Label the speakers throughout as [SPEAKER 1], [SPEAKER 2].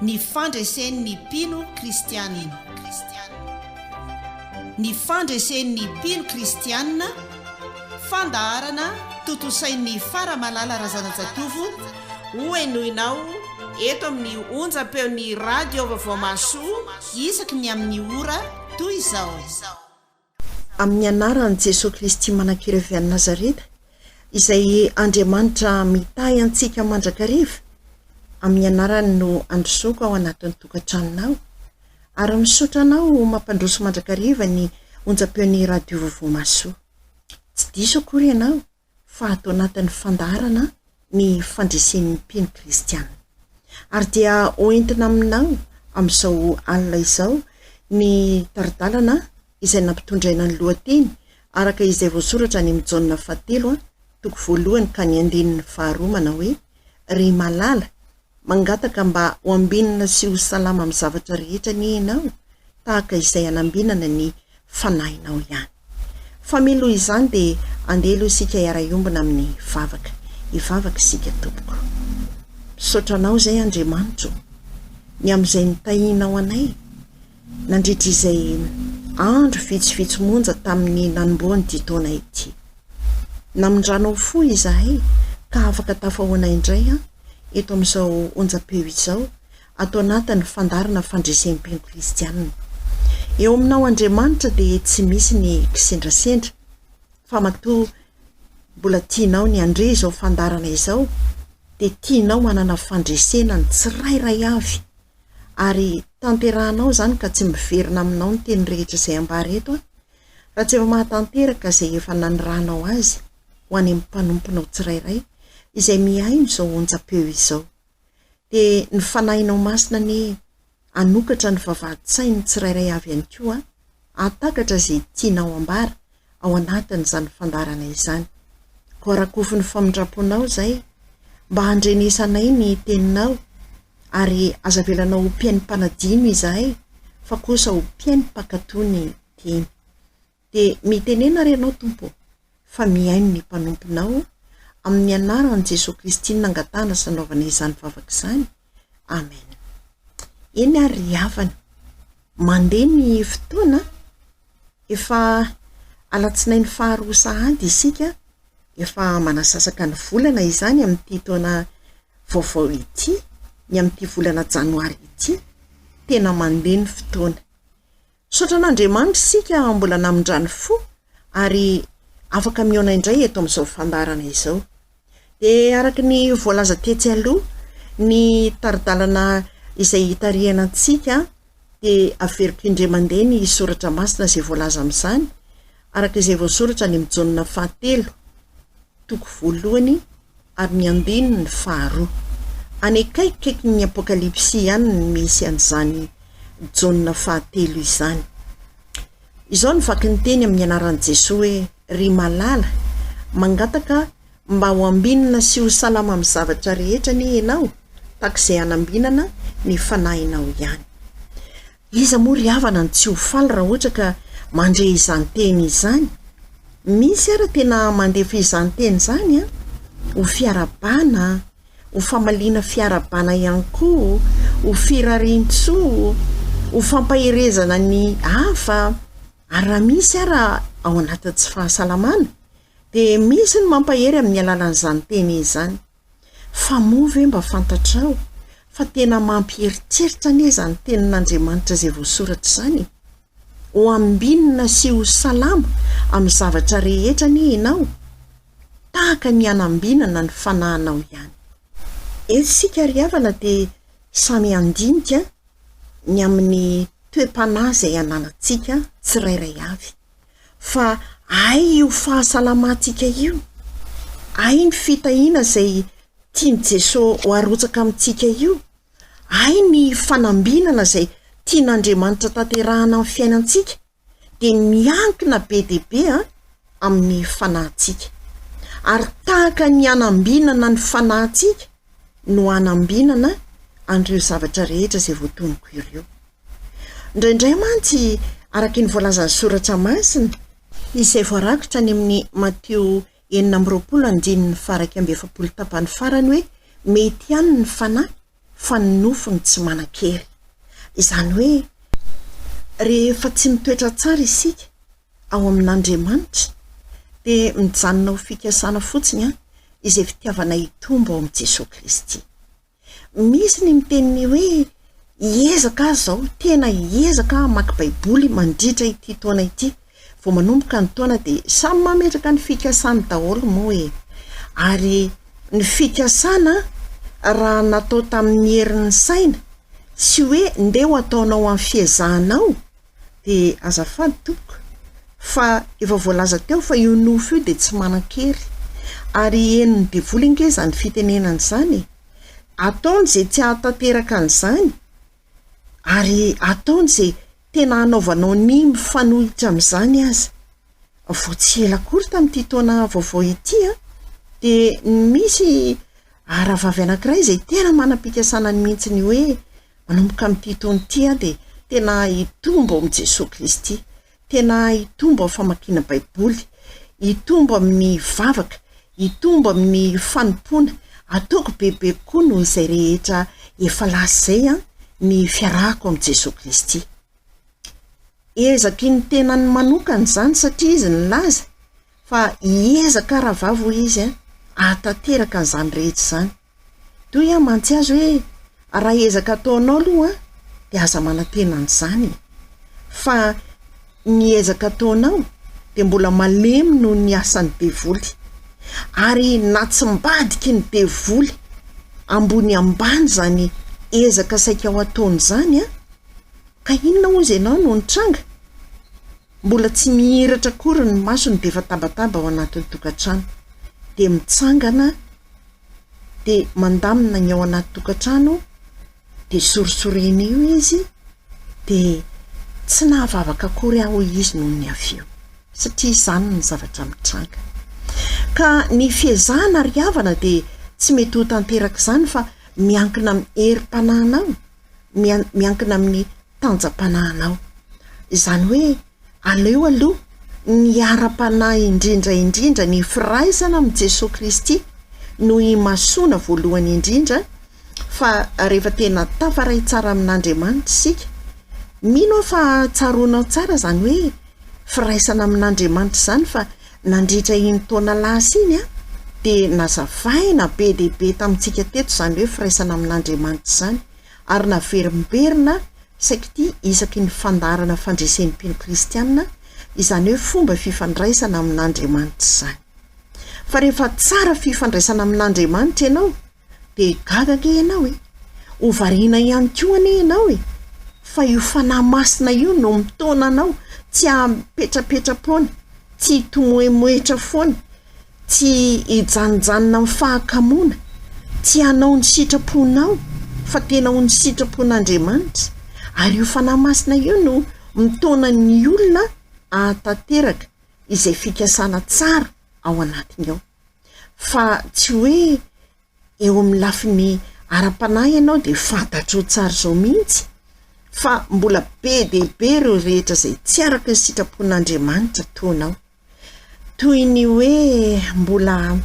[SPEAKER 1] Ny fandresen'ny mpino kristianina. Ny fandresen'ny mpino kristianina, fandaharana tontosain'i Faramalala Razanajatovo, hohenoinao eto amin'ny onjam-peon'ny Radio Vaovao Mahasoa isaky ny amin'ny ora toy izao.
[SPEAKER 2] Amin'ny anaran'i Jesoa Kristy manan-kery avy any Nazareta, izay Andriamanitra mitahy antsika mandrakariva, amin'ny anarany no androsoako ao anatin'ny tokantranonao, ary misaotra anao mampandroso mandrakariva ny onjam-peon'ny Radio Vaovao Mahasoa. Tsy diso akory ianao. fa ato anatin'ny fandaharana ny fandresen'ny mpino kristiana. Ary dia hoentina aminao amin'izao alina izao ny tari-dalana izay nampitondraina ny lohateny araka izay voasoratra any amin'ny Jaona fahatelo toko voalohany ka ny andininy faharoa manao hoe, Ry malala, Mangataka mba ho ambinina sy ho salama amin'ny zavatra rehetra anie ianao, tahaka izay anambinana ny fanahinao ihany. Fa miloha izany dia andeha aloha isika hiara-hiombona amin'ny vavaka. Hivavaka isika tompoko. Misaotra anao izay Andriamanitro ny amin'izay nitahianao anay nandritra izay andro vitsivitsy monja tamin'ny nanombohan'ity taona ity. Namindranao fo izahay ka afaka tafahoana indray eto amin'izao onjam-peo izao ato anatin'ny fandaharana fandresem-pino kristianina. Eo aminao Andriamanitra dia tsy misy ny kisendrasendra fa matoa mbola tianao ny handre izao fandaharana izao dia tianao hanana fandresena ny tsirairay avy ary tanterahanao izany ka tsy miverina aminao ny teny rehetra izay ambara eto raha tsy efa mahatanteraka izay efa nanirahanao azy ho any amin'ny mpanomponao tsirairay izay mihaino izao onjam-peo izao. Dia ny Fanahinao Masina anie hanokatra ny vavahadin-tsain'ny tsirairay avy ihany koa hahatakatra izay tianao ambara ao anatin'izany fandaharana izany. Koa rakofy ny famindram-ponao izay mba handrenesanay ny teninao ary aza avelanao ho mpihaino mpanadino izahay fa kosa ho mpihaino mpankatò ny teny. Dia mitenena ary ianao Tompo ô, fa mihaino ny mpanomponao, amin'ny anaran'i Jesoa Kristy no nangatahana sy nanaovana izany vavaka izany. Amen. Eny ary ry havana, mandeha ny fotoana, efa alatsinainy faharoa sahady isika, efa manasasaka ny volana izany amin'ity taona vaovao ity, ny amin'ity volana janoary ity, tena mandeha ny fotoana. Misaotra an'Andriamanitra isika mbola namindrany fo ary afaka mihaona indray eto amin'izao fandaharana izao. Dia araka ny voalaza tetsy aloha, ny tari-dalana izay hitarihana antsika dia averiko indray mandeha ny soratra masina izay voalaza amin'izany, araka izay voasoratra any amin'ny Jaona fahatelo, toko voalohany ary ny andininy faharoa. Any akaikikaikin'ny Apokalypsy ihany no misy an'izany Jaona fahatelo izany. Izao no vaky ny teny amin'ny anaran'i Jesoa hoe, Ry malala, mangataka mba ho ambinina sy ho salama amin'ny zavatra rehetra anie ianao, tahaka izay hanambinana ny fanahinao ihany. Iza moa ry havana no tsy ho faly raha ohatra ka mandre izany teny izany? Misy ara tena mandefa izany teny izany an! Ho fiarahabana, ho famaliana fiarahabana ihany koa, ho firarian-tsoa, ho fampaherezana ny hafa, ary raha misy ara ao anatin'ny tsy fahasalamana dia misy ny mampahery amin'ny alalan'izany teny izany. Fa moa ve mba fantatrao fa tena mampieritreritra anie izany tenin'Andriamanitra izay voasoratra izany e? Ho ambinina sy ho salama amin'ny zavatra rehetra anie ianao, tahaka ny hanambinana ny fanahinao ihany. Eto isika ry havana dia samy handinika ny amin'ny toe-panahy izay ananantsika tsirairay avy. Fa hay io fahasalamantsika io, hay ny fitahiana izay tian'i Jesoa ho arotsaka amintsika io, hay ny fanambinana izay tian'Andriamanitra tanterahana amin'ny fiainantsika dia miankina be dia be amin'ny fanahintsika. Ary tahaka ny hanambinana ny fanahintsika no hanambinana an'ireo zavatra rehetra izay voatonoko ireo. Indraindray mantsy, araka ny voalazan'ny Soratra Masina, izay voarakitra any amin'ny Matio 26 andininy faha 41 tapany farany hoe mety ihany ny fanahy. fa ny nofo no tsy manan-kery. Izany hoe rehefa tsy mitoetra tsara isika ao amin'Andriamanitra dia mijanona ho fikasana fotsiny izay fitiavana hitombo ao amin'i Jesoa Kristy. Misy ny miteny ny hoe hiezaka aho izao, tena hiezaka aho hamaky Baiboly mandritra ity taona ity. Vao manomboka ny taona dia samy mametraka ny fikasany daholo moa e. Ary ny fikasana raha natao tamin'ny herin'ny saina sy hoe ndeha ho ataonao amin'ny fiezahanao dia azafady tompoko fa efa voalaza teo fa io nofo io dia tsy manan-kery ary henon'ny devoly ange izany fitenenana izany e! Ataony izay tsy hahatanteraka an'izany ary ataony izay tena hanaovanao ny mifanohitra amin'izany aza. Vao tsy ela akory tamin'ity taona vaovao ity an, dia misy rahavavy anankiray izay tena manam-pikasana ny mihitsy ny hoe Manomboka amin'ity taona ity aho dia tena hitombo ao amin'i Jesoa Kristy, tena hitombo amin'ny famakiana Baiboly, hitombo amin'ny vavaka, hitombo amin'ny fanompoana, ataoko bebe kokoa noho izay rehetra efa lasa izay ny fiarahako amin'i Jesoa Kristy. Ezaky ny tenany manokana izany satria izy nilaza fa hiezaka rahavavy hoy izy hahatanteraka an'izany rehetra izany. Toy aho mantsy azy hoe raha ezaka ataonao aloha dia aza manantena an'izany e! Fa ny ezaka ataonao dia mbola malemy noho ny asan'ny devoly. Ary na tsy mbadiky ny devoly ambony ambany izany ezaka saika ho ataony izany an, ka inona hozy ianao no nitranga? Mbola tsy mihiratra akory ny masony dia efa tabataba ao anatin'ny tokantrano. Dia mitsangana dia mandamina ny ao anaty tokantrano dia sorisorena eo izy dia tsy nahavavaka akory aho hoy izy nony ny avy eo satria izany ny zavatra mitranga. Ka ny fiezahana ry havana dia tsy mety ho tanteraka izany fa miankina amin'ny herim-panahinao, miankina amin'ny tanjam-panahinao. Izany hoe aleo aloha ny ara-panahy indrindra indrindra ny firaisana amin'i Jesoa Kristy no imasoana voalohany indrindra fa rehefa tena tafaray tsara amin'Andriamanitra isika, mino aho fa tsaroanao tsara izany hoe firaisana amin'Andriamanitra izany fa nandritra iny taona lasa iny dia nazavaina be dia be tamintsika teto izany hoe firaisana amin'Andriamanitra izany. ary naverimberina saika ity isaky ny fandaharana fandresen'ny mpino kristiana, izany hoe fomba fifandraisana amin'Andriamanitra izany. Fa rehefa tsara fifandraisana amin'Andriamanitra ianao, dia gaga ange ianao e! Ho variana ihany koa anie ianao e! Fa io Fanahy Masina io no mitaona anao tsy hahapetrapetra-poana, tsy hitomoemoetra foana, Tsy hijanonjanona amin'ny fahakamoana, tsy hanao ny sitraponao fa tena ho ny sitrapon'Andriamanitra. Ary io Fanahy Masina io no mitaona ny olona hahatanteraka izay fikasana tsara ao anatiny ao. Fa tsy hoe eo amin'ny lafiny ara-panahy ianao dia fantatrao tsara izao mihitsy fa mbola be dia be ireo rehetra izay tsy araka ny sitrapon'Andriamanitra ataonao. Toy ny hoe mbola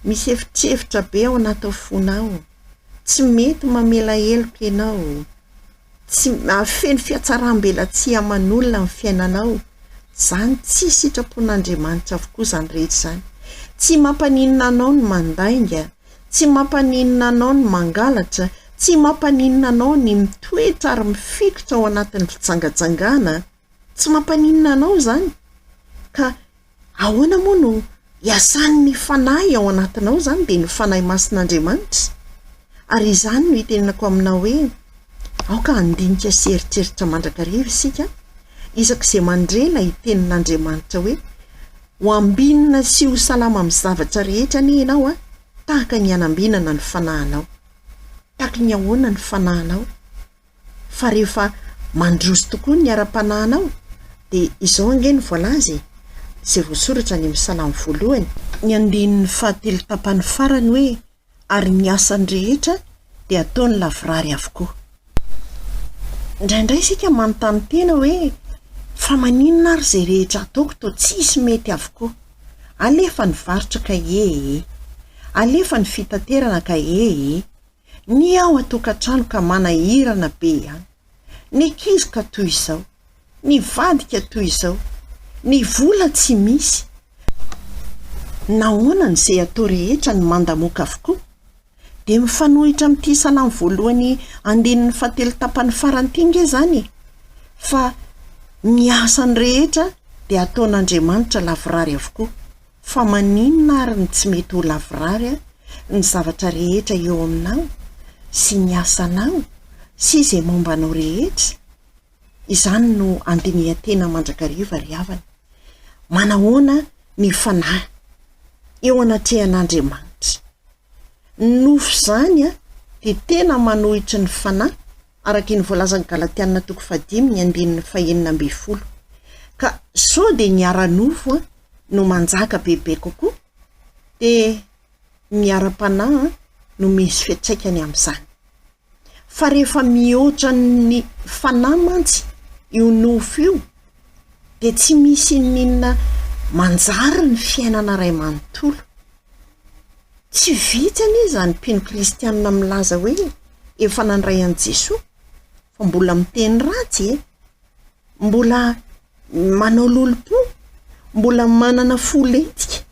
[SPEAKER 2] misy efitrefitra be ao anatin'ny fonao, tsy mety mamela heloka ianao, tsy feno fihatsaram-belatsihy aman'olona ny fiainanao, izany tsy sitrapon'Andriamanitra avokoa izany rehetra izany. Tsy mampaninona anao ny mandainga, tsy mampaninona anao ny mangalatra, tsy mampaninona anao ny mitoetra ary mifikitra ao anatin'ny fijangajangana. Tsy mampaninona anao izany. Ka ahoana moa no hiasan'ny Fanahy ao anatinao izany, dia ny Fanahy Masin'Andriamanitra? Ary izany no itenenako aminao hoe, aoka handinika sy hieritreritra mandrakariva isika, isak'izay mandre ilay tenin'Andriamanitra hoe, Ho ambinina sy ho salama amin'ny zavatra rehetra anie ianao, tahaka ny hanambinana ny fanahinao. Tahaky ny ahoana ny fanahinao? Fa rehefa mandroso tokoa ny ara-panahinao, dia izao ange no voalaza e, izay voasoratra any amin'ny Salamo voalohany, ny andininy fahatelo tapany farany hoe, Ary ny asany rehetra dia ataony lavorary avokoa. Indraindray isika manontany tena hoe, fa maninona ary izay rehetra ataoko toa tsisy mety avokoa? Alefa ny varotra ka ee. Alefa ny fitaterana ka ee. Ny ao an-tokantrano ka manahirana be ihany. Ny ankizy ka toy izao. Ny vadika toy izao. Ny vola tsy misy. Nahoana ny izay atao rehetra no mandamoka avokoa? Dia mifanohitra amin'ity salamo voalohany andininy fahatelo tapany farany ity nge izany e! Fa ny asany rehetra dia ataon'Andriamanitra lavorary avokoa. Fa maninona ary no tsy mety ho lavorary ny zavatra rehetra eo aminao sy ny asanao sy izay momba anao rehetra? Izany no andinihan-tena mandrakariva ry havana. Manahoana ny fanahy eo anatrehan'Andriamanitra? Ny nofo izany dia tena manohitry ny fanahy araka iny voalazan'ny Galatiana toko fahadimy ny andininy fahenina ambin'ny folo. Ka sao dia ny ara-nofo no manjaka bebe kokoa dia ny ara-panahy no misy fiantraikany amin'izany. Fa rehefa mihoatra ny fanahy mantsy io nofo io dia tsy misy inoninona manjary ny fiainana iray manontolo. Tsy vitsy anie izany mpino kristianina milaza hoe efa nandray an'i Jesoa fa mbola miteny ratsy e! Mbola manao lolompo, mbola manana fo lentika,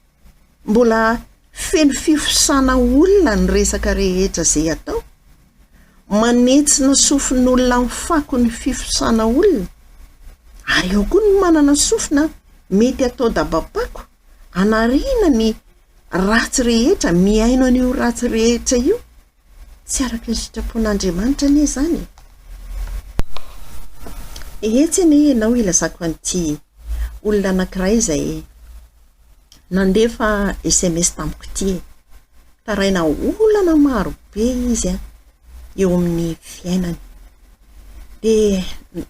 [SPEAKER 2] mbola feno fifosana olona ny resaka rehetra izay atao, manentsina sofin'olona amin'ny fako ny fifosana olona, ary eo koa ny manana sofina mety atao dabam-pako anariana ny ratsy rehetra, mihaino an'io ratsy rehetra io. Tsy araka ny sitrapon'Andriamanitra anie izany e! Etsy anie ianao ilazako an'ity olona anankiray izay nandefa sms tamiko ity e! Mitaraina olana maro be izy an, eo amin'ny fiainany. Dia ny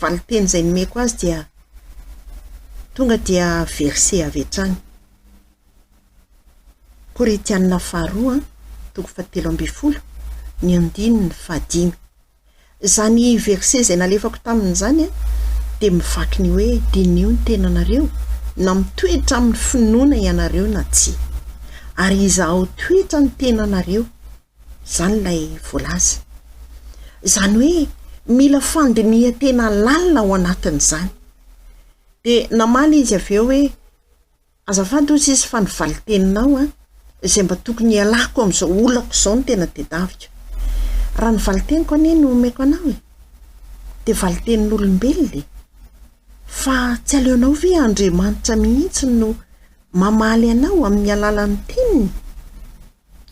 [SPEAKER 2] valinteny izay nomeko azy dia tonga dia verset avy hatrany. Korintiana faharoa, toko fahatelo ambin'ny folo, ny andininy fahadimy. Izany verset izay nalefako taminy izany dia mivaky ny hoe diniho ny tenanareo na mitoetra amin'ny finoana ianareo na tsia. Ary izahao toetra ny tenanareo. Izany ilay voalaza. Izany hoe mila fandinihan-tena lalina ao anatin'izany. Dia namaly izy avy eo hoe Azafady hozy izy fa ny valin-teninao an, izay mba tokony hialako amin'izao olako izao no tena tedaviko. Raha ny valin-teniko anie no omeko anao e, dia valin-tenin'olombelona e. Fa tsy aleonao ve Andriamanitra mihitsy no mamaly anao amin'ny alalan'ny teniny?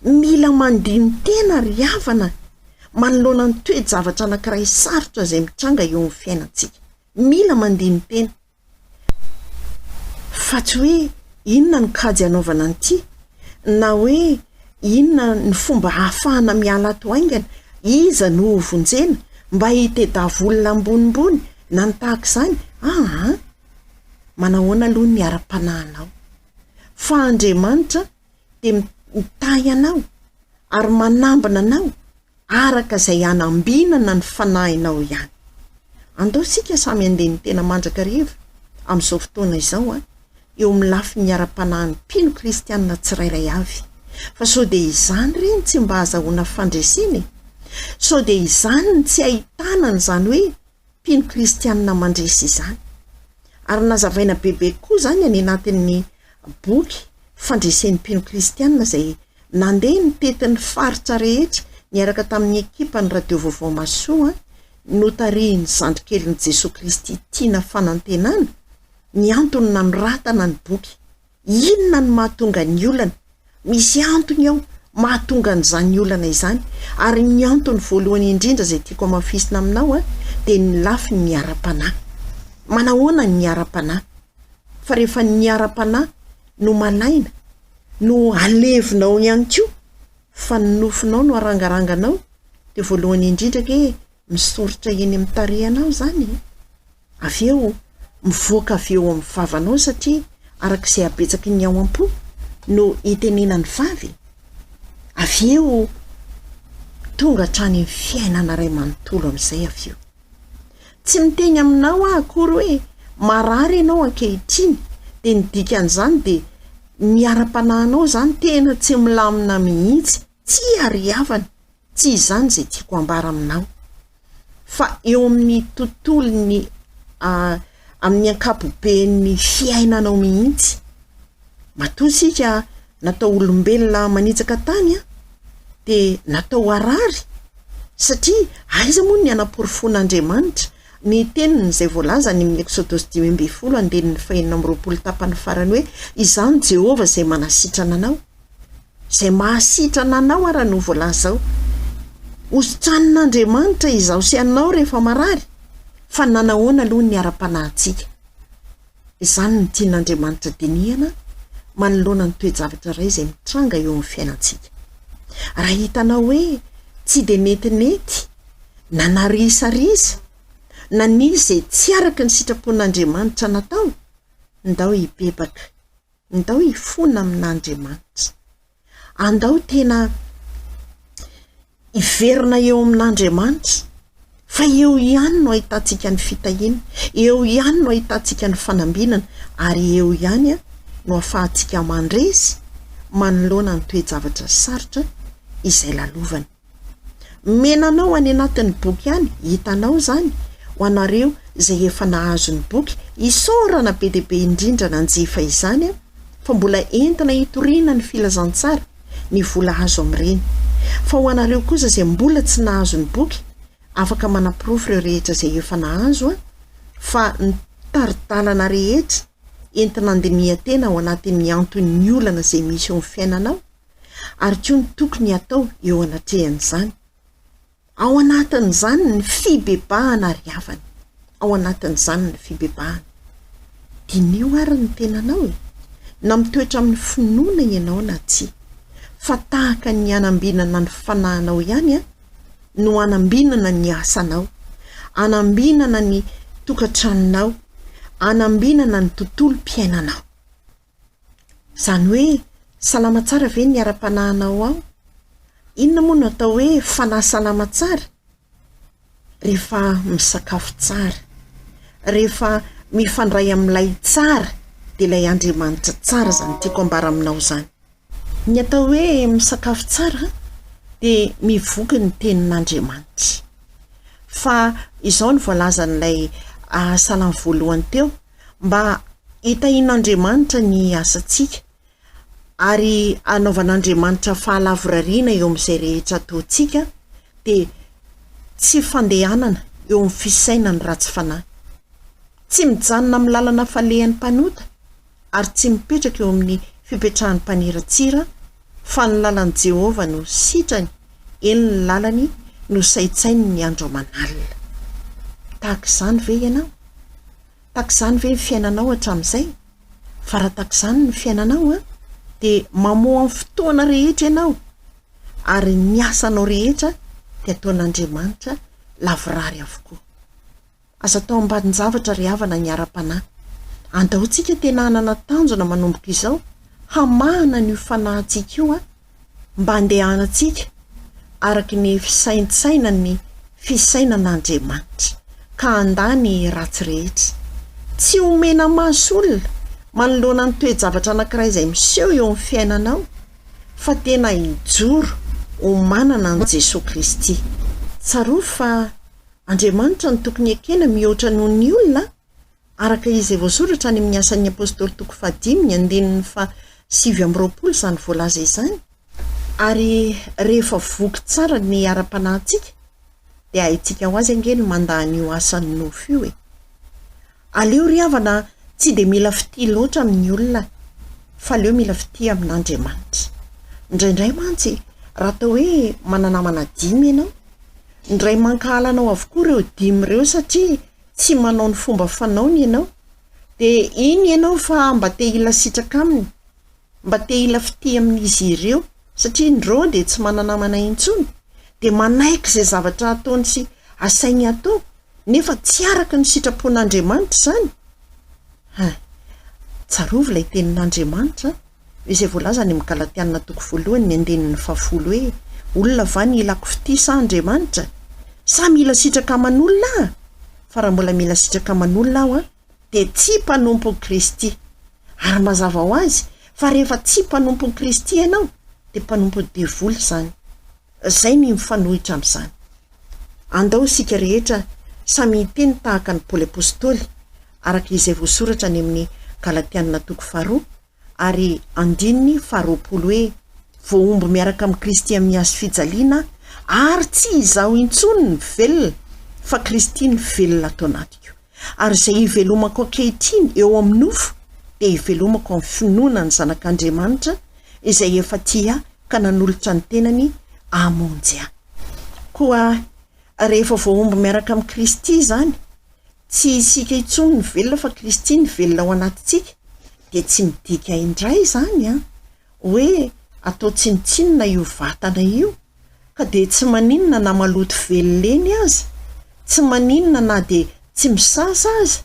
[SPEAKER 2] Mila mandini-tena ry havana manoloana ny toe-javatra anankiray sarotra izay mitranga eo amin'ny fiainantsika. Mila mandini-tena. Fa tsy hoe inona no kajy hanaovana an'ity, na hoe inona ny fomba hahafahana miala ato haingana, iza no ho vonjena, mba hitedavo olona ambonimbony, na ny tahaka izany, aa! Manahoana aloha ny ara-panahinao? Fa Andriamanitra dia mitahy anao ary manambina anao araka izay hanambinana ny fanahinao ihany. Andao isika samy handeha ny tena mandrakariva amin'izao fotoana izao eo amin'ny lafiny ara-panahin'ny mpino kristiana tsirairay avy. Fa sao dia izany re no tsy mba ahazahoana fandresena e? Sao dia izany no tsy ahitana an'izany hoe mpino kristiana mandresy izany? Ary nazavaina bebe kokoa izany any anatin'ny boky Fandresen'ny mpino kristiana izay Nandeha nitety ny faritra rehetra niaraka tamin'ny ekipan'ny Radio Vaovao Mahasoa notarihin'ny zandrikelin'i Jesoa Kristy Tiana Fanantenana ny antony nanoratana ny boky. Inona no mahatonga ny olana? Misy antony ao mahatonga an'izany olana izany ary ny antony voalohany indrindra izay tiako hamafisina aminao dia ny lafiny ara-panahy. Manahoana ny ara-panahy? Fa rehefa ny ara-panahy no malaina no alevinao ihany koa fa ny nofinao no arangaranganao dia voalohany indrindra ange misoritra eny amin'ny tarehinao izany e! Avy eo mivoaka avy eo amin'ny vavanao satria araka izay habetsaky ny ao am-po no itenenan'ny vava e! Avy eo tonga hatrany amin'ny fiainana iray manontolo amin'izay avy eo. Tsy miteny aminao aho akory hoe marary ianao ankehitriny dia ny dikan'izany dia ny ara-panahinao izany tena tsy milamina mihitsy. Tsia ry havana! Tsy izany izay tiako ambara aminao. Fa eo amin'ny tontolon'ny amin'ny ankapoben'ny fiainanao mihitsy. Matoa isika natao olombelona manitsaka tany dia natao harary satria aiza moa ny hanaporofoan'Andriamanitra ny teniny izay voalaza any amin'ny Eksodosy 15 andininy fahenina amby roapolo tapany farany hoe Izaho no Jehovah izay manasitrana anao. Izay mahasitrana anao ara no voalaza ao. Hositranin'Andriamanitra izaho sy ianao rehefa marary, fa nanahoana aloha ny ara-panahintsika? Izany no tian'Andriamanitra dinihana manoloana ny toe-javatra iray izay mitranga eo amin'ny fiainantsika. Raha hitanao hoe tsy dia netinety, na narisarisa, na nisy izay tsy araka ny sitrapon'Andriamanitra natao, ndao hibebaka. Ndao hifona amin'Andriamanitra. Andao tena hiverina eo amin'Andriamanitra, fa eo ihany no ahitantsika ny fitahiana, eo ihany no ahitantsika ny fanambinana, ary eo ihany no ahafahantsika mandresy manoloana ny toe-javatra sarotra izay lalovana. Mena anao any anatin'ny boky any, hitanao izany, ho anareo izay efa nahazo ny boky, isaorana be dia be indrindra nanjifa izany an, fa mbola entina hitoriana ny filazantsara ny vola azo amin'ireny. Fa ho anareo kosa izay mbola tsy nahazo ny boky, afaka manaporofo ireo rehetra izay efa nahazo an, fa ny tari-dalana rehetra entina handinihan-tena ao anatin'ny anton'ny olana izay misy eo amin'ny fiainanao, ary koa ny tokony hatao eo anatrehan'izany. Ao anatin'izany ny fibebahana ry havana, ao anatin'izany ny fibebahana. Diniho ary ny tenanao e! Na mitoetra amin'ny finoana ianao na tsia. Fa tahaka ny hanambinana ny fanahinao ihany no hanambinana ny asanao, hanambinana ny tokantranonao, hanambinana ny tontolom-piainanao. Izany hoe salama tsara ve ny ara-panahinao ao? Inona moa no atao hoe fanahy salama tsara? Rehefa misakafo tsara, rehefa mifandray amin'ilay tsara, dia ilay Andriamanitra tsara izany tiako ambara aminao izany. Ny atao hoe misakafo tsara dia mivoky ny tenin'Andriamanitra. Fa izao no voalazan'ilay salamo voalohany teo, mba hitahian'Andriamanitra ny asantsika ary hanaovan'Andriamanitra fahalavorariana eo amin'izay rehetra ataontsika dia tsy fandehanana eo amin'ny fisainan'ny ratsy fanahy. Tsy mijanona amin'ny lalana falehan'ny mpanota ary tsy mipetraka eo amin'ny fipetrahan'ny mpaniratsira fa ny lalan'i Jehovah no sitrany, eny ny lalany no saintsaininy andro aman'alina. Tahaka izany ve ianao? Tahaka izany ve ny fiainanao hatramin'izay? Fa raha tahaka izany ny fiainanao an, dia mamoha amin'ny fotoana rehetra ianao, ary ny asanao rehetra dia ataon'Andriamanitra lavorary avokoa. Aza atao ambanin-javatra ry havana ny ara-panahy. Andao tsika tena hanana tanjona manomboka izao hamahana an'io fanahintsika io mba handehanantsika araka ny fisaintsainan'ny fisainan'Andriamanitra ka handà ny ratsy rehetra. Tsy homena maso olona manoloana ny toe-javatra anankiray izay miseho eo amin'ny fiainanao fa tena hijoro ho manana an'i Jesoa Kristy. Tsarovy fa Andriamanitra no tokony ekena mihoatra noho ny olona, araka izay voasoratra any amin'ny Asan'ny Apostoly toko fahadimy ny andininy faha 29 izany voalaza izany. Ary rehefa voky tsara ny ara-panahintsika dia haintsika ho azy ange ny mandà an'io asan'ny nofo io e! Aleo ry havana tsy dia mila fitia loatra amin'ny olona fa aleo mila fitia amin'Andriamanitra. Indraindray mantsy raha atao hoe mana-namana dimy ianao, indray mankahala anao avokoa ireo dimy ireo satria tsy manao ny fomba fanaony ianao, dia iny ianao fa mba te hila sitraka aminy, mba te hila fitia amin'izy ireo satria indreo dia tsy mana-namana intsony, dia manaiky izay zavatra ataony sy asainy atao nefa tsy araka ny sitrapon'Andriamanitra izany? Ha! Tsarovy ilay tenin'Andriamanitra izay voalaza any amin'ny Galatiana toko voalohany ny andininy fahafolo hoe, Olona va ny ilako fitia sa Andriamanitra? Sa mila sitraka aman'olona aho? Fa raha mbola mila sitraka aman'olona aho, dia tsy mpanompon'i Kristy. Ary mazava ho azy fa rehefa tsy mpanompon'i Kristy ianao, dia mpanompon'ny devoly izany. Izay ny mifanohitra amin'izany. Andao isika rehetra samy hiteny tahaka an'i Paoly Apostoly, araka izay voasoratra any amin'ny Galatiana toko faharoa ary andininy faharoapolo hoe, Voahombo miaraka amin'i Kristy amin'ny hazo fijaliana aho, ary tsy izaho intsony no velona, fa Kristy no velona ato anatiko. Ary izay ivelomako ankehitriny eo amin'ny nofo, dia ivelomako amin'ny finoana ny Zanak'Andriamanitra, izay efa tia ahy ka nanolotra ny tenany hamonjy ahy. Koa rehefa voahombo miaraka amin'i Kristy izany, tsy isika intsony no velona fa Kristy no velona ao anatintsika, dia tsy midika indray izany an, hoe atao tsinontsinona io vatana io, ka dia tsy maninona na maloto velona eny aza, tsy maninona na dia tsy misasa aza,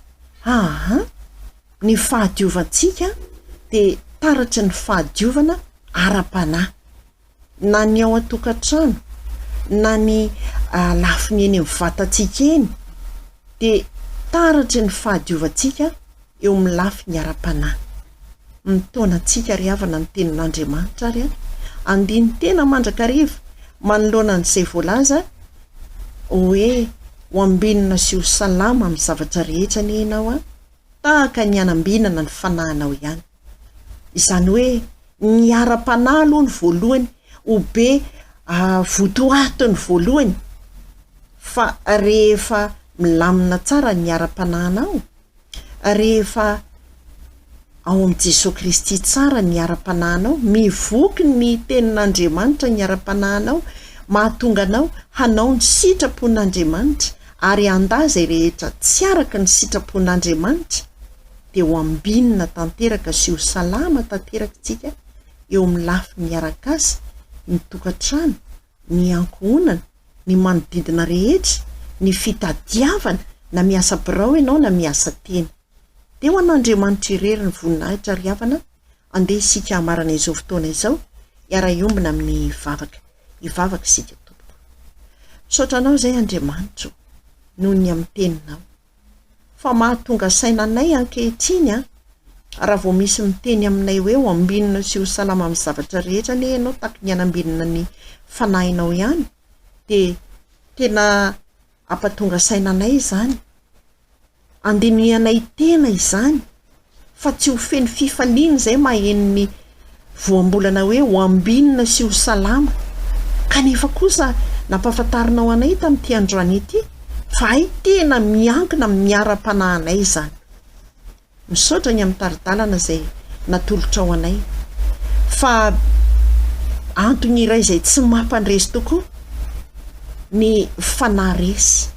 [SPEAKER 2] aa ny fahadiovantsika dia taratry ny fahadiovana ara-panahy, na ny ao an-tokantrano, na ny lafiny eny amin'ny vatantsika eny, dia taratry ny fahadiovantsika eo amin'ny lafiny ara-panahy. Mitaona antsika ry havana ny Tenin'Andriamanitra ary handini-tena mandrakariva manoloana an'izay voalaza hoe ho ambinina sy ho salama amin'ny zavatra rehetra anie ianao tahaka ny hanambinana ny fanahinao ihany. Izany hoe ny ara-panahy aloha ny voalohany, ho be votoatiny voalohany fa rehefa milamina tsara ny ara-panahinao, rehefa ao amin'i Jesoa Kristy tsara ny ara-panahinao, mivoky ny tenin'Andriamanitra ny ara-panahinao, mahatonga anao hanao ny sitrapon'Andriamanitra ary handà izay rehetra tsy araka ny sitrapon'Andriamanitra, dia ho ambinina tanteraka sy ho salama tanteraka isika eo amin'ny lafiny arak'asa, ny tokantrano, ny ankohonana, ny manodidina rehetra, ny fitadiavana, na miasa birao ianao na miasa tena. Dia ho an'Andriamanitra irery ny voninahitra ry havana, andeha isika hamarana izao fotoana izao, hiara-hiombona amin'ny vavaka. Hivavaka isika tompoko. Misaotra anao izay Andriamanitra o, noho ny amin'ny teninao. Fa mahatonga saina anay ankehitriny an, raha vao misy miteny aminay hoe ho ambinina sy ho salama amin'ny zavatra rehetra anie ianao taky ny hanambinina ny fanahinao ihany dia tena hampatonga saina anay izany, andinihanay tena izany fa tsy ho feno fifaliana izay maheno ny voambolana hoe ho ambinina sy ho salama, kanefa kosa nampahafantarinao anay tamin'ity androany ity fa hay tena miankina amin'ny ara-panahinay izany. Misaotra ny amin'ny tari-dalana izay natolotrao anay fa antony iray izay tsy mampandresy tokoa ny fanahy resy,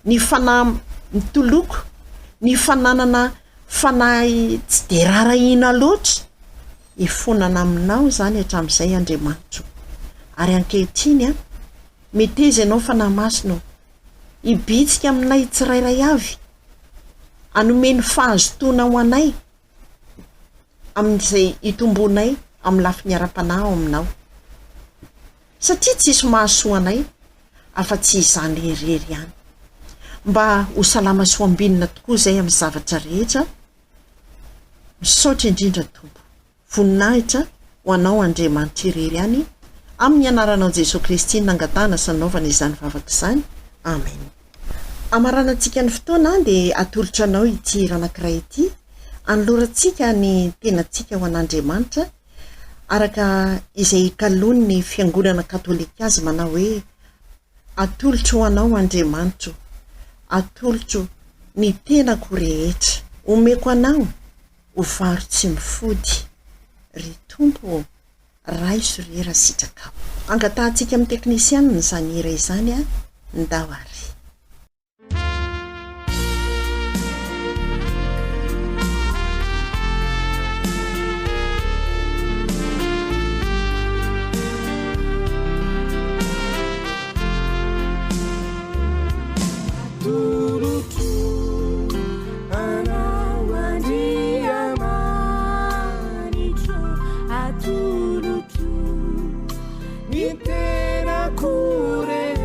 [SPEAKER 2] ny fanahy mitoloko, ny fananana Fanahy tsy dia rarahiana loatra, hifonana aminao izany hatramin'izay Andriamanitro. Ary ankehitriny an, meteza Ianao Fanahy Masina ô, hibitsika aminay tsirairay avy, hanome ny fahazotoana ho anay amin'izay hitomboanay amin'ny lafiny ara-panahy ao Aminao. Satria tsisy mahasoa anay afa-tsy izany irery ihany. Mba ho salama sy ho ambinina tokoa izay amin'ny zavatra rehetra. Misaotra indrindra Tompo. Voninahitra ho Anao Andriamanitra irery ihany. Amin'ny anaranao Jesoa Kristy nangatahana sy nanaovana izany vavaka izany. Amen. Hamaranantsika ny fotoana dia atolotra anao ity hira anankiray ity, anolorantsika ny tenantsika ho an'Andriamanitra araka izay ikaloan'ny Fiangonana Katolika azy manao hoe, Atolotro ho Anao Andriamanitro, atolotro ny tenako rehetra. Omeko Anao ho varo tsy mifody, ry Tompo ô, raiso re raha sitrakao. Angatahantsika amin'ny teknisianina izany hira izany, ndao ary.
[SPEAKER 3] Ny tenako rehetra.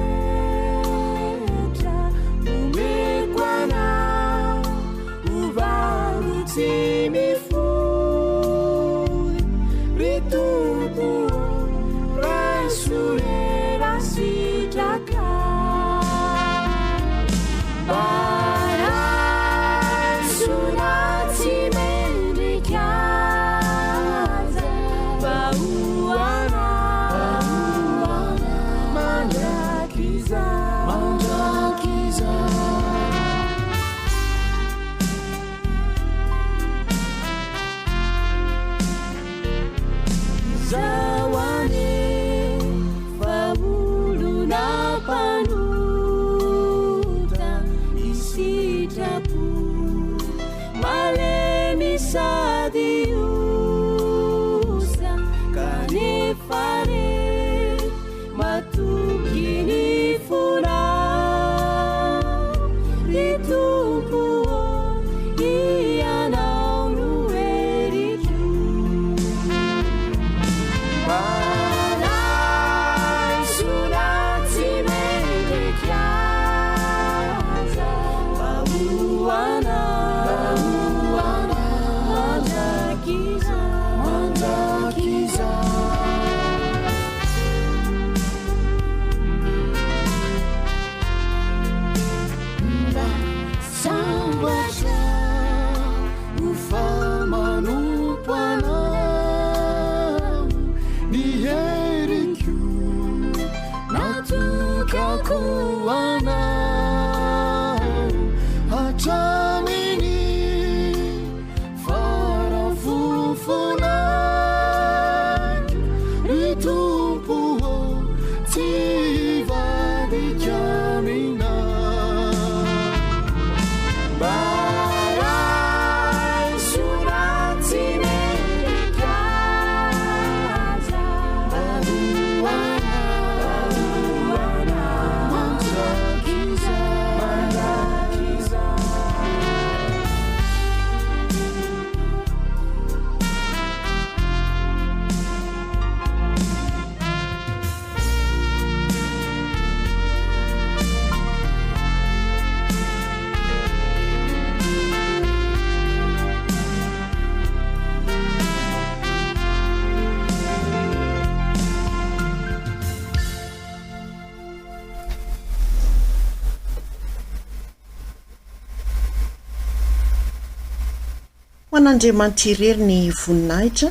[SPEAKER 2] an'Andriamanitra irery ny voninahitra.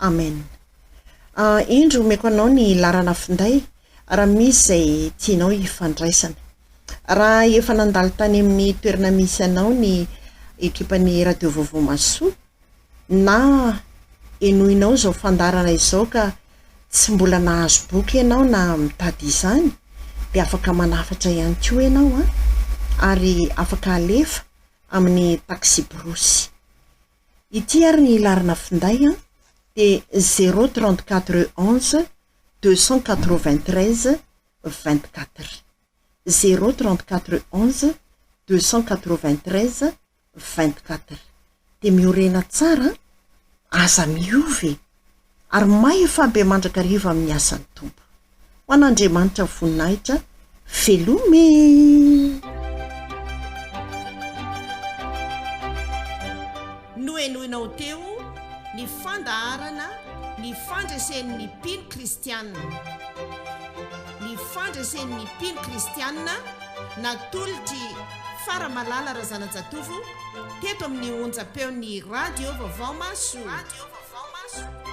[SPEAKER 2] Amen. Indro omeko anao ny laharana finday raha misy izay tianao hifandraisana. Raha efa nandalo tany amin'ny toerana misy anao ny ekipan'ny Radio Vaovao Mahasoa na henoinao izao fandaharana izao ka tsy mbola nahazo boky ianao na mitady izany dia afaka manafatra ihany koa ianao an, ary afaka alefa amin'ny taksiborosy. Ity ary ny laharana finday an, dia zéro 34 11 293 24. Zéro 34 11 293 24. Dia miorena tsara an, aza miova e! Ary mahefa be mandrakariva amin'ny asan'ny Tompo. Ho an'Andriamanitra voninahitra, veloma e!
[SPEAKER 1] Nohenoinao teo ny fandaharana Ny fandresen'ny mpino kristiana. Ny fandresen'ny mpino kristiana natolotr'i Faramalala Razanajatovo teto amin'ny onjam-peon'ny Radio Vaovao Mahasoa.